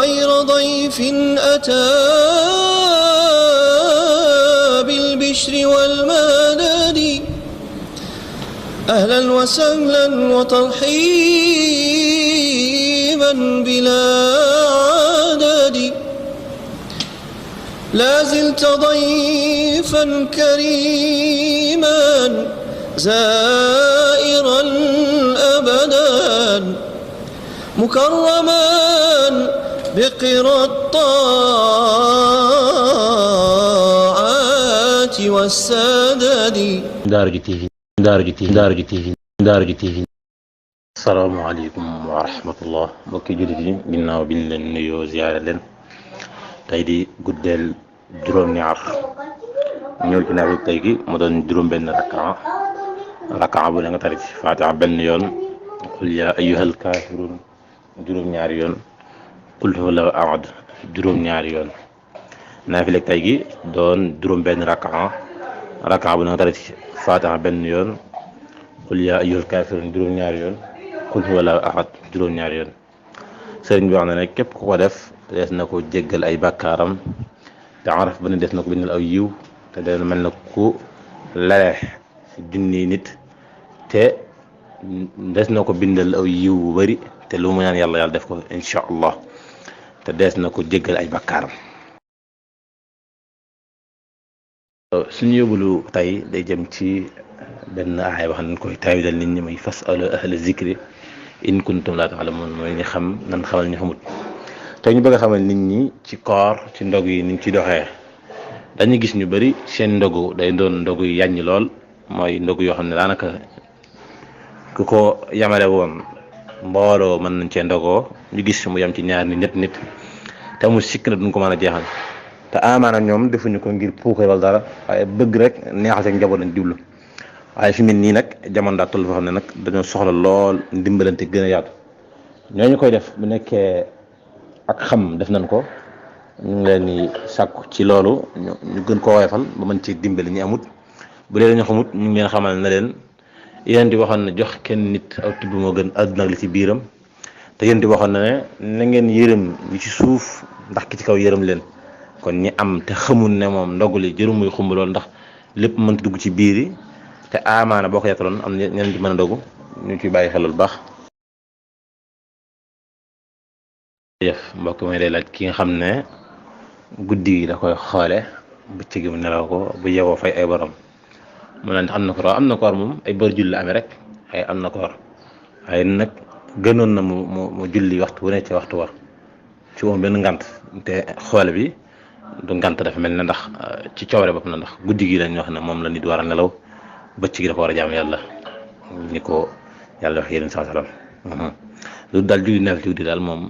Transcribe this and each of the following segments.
غير ضيف أتى بالبشر والمدد أهلا وسهلا وترحيبا بلا عدد لا زلت ضيفا كريما زائرا أبدا مكرما بقرى الطاعات والسدد. Daara J TV asalaamaaleykum wa rahmatullah mbokki jullit yi ginnaaw biñ leen nuyoo ziyaare leen tey di guddeel juróom-ñaar ñëw ci naafila tey gi mu doon juróom-benn rakaa bu ne nga tari ci Faatiha benn yoon qul yaa ayyuhal kaafiruun juróom-ñaari yoon qul huwallaahu ahad juróom-ñaari yoon naafila tey gi doon juróom-benn rakaa bu ne nga tari ci Faatiha benn yoon qul yaa ayyuhal kaafiruun juróom-ñaari yoon qul huwallaahu ahad juróom-ñaari yoon sëriñ bi wax na ne képp ku ko def des na ko jéggal ay bàkkaaram te araf ba ne des na ko bindal aw yiw te dana mel na ku lale junni nit te des na ko bindal aw yiw bu bari te lu mu ñaan yàlla def ko incha allah te des na ko jéggal ay bàkkaaram. suñu yóbbulu tey day jëm ci benn aaya wax nañ koy taawilal nit ñi muy fasalu ahla zikri in kuntum laa ta'lamuun mooy ñu xam nan xamal ñu xamut te ñu bëgg a xamal nit ñi ci koor ci ndog yi niñ ci doxee dañuy gis ñu bari seen ndogu day doon ndogu yu yàññ lool mooy ndogu yoo xam ne daanaka ku ko yamale woon mbooloo mën nañ cee ndogoo ñu gis mu yam ci ñaar ni nit te mu sikk na duñ ko mën a jeexal te amaana ñoom defuñu ko ngir puukare wala dara waaye bëgg rek neexal seen njaboot lañ jublu waaye fi mu ne nii nag jamono daa toll foo xam ne nag dañoo soxla lool ndimbalante gën a yaatu ñooñu koy def bu nekkee ak xam def nañ ko ñu ngi leen di sàkku ci loolu ñu gën koo woyofal ba mën ci dimbali ñi amut bu dee dañu xamut ñu ngi leen xamal na leen yéen di waxoon ne jox kenn nit aw tibb moo gën àdduna ak li ci biiram te yéen di waxoon ne na ngeen yërëm ñi ci suuf ndax ki ci kaw yërëm leen kon ñi am te xamul ne moom ndogu li jëru muy xumb lool ndax lépp mënta dugg ci biir yi te amaana boo ko yaataloon am ñeneen ci mën a dogu ñu ciy bàyyi xelal bu baax. jëf mbokk mi day laaj ki nga xam ne guddi gi da koy xoole bëccëg gi mu nelaw ko bu yewoo fay ay borom mu ne am na koor am na koor moom ay bër julli la amee rek ay am na koor waaye nag gënoon na mu julli waxtu wu ne ci waxtu war ci moom benn ngant te xoole bi du ngant dafa mel ne ndax ci coobare bopp na ndax guddi gi lañ wax ne moom la nit war a nelaw bëccëg gi dafa war a jaam yàlla ni ko yàlla wax yéen saa salaam loolu daal julli naafila ci guddi daal moom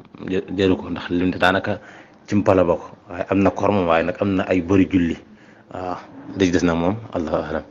jëru ko ndax lim te daanaka ci mpala bokk waaye am na koor moom waaye nag am na ay bëri julli waaw dëgg des nag moom allahu alam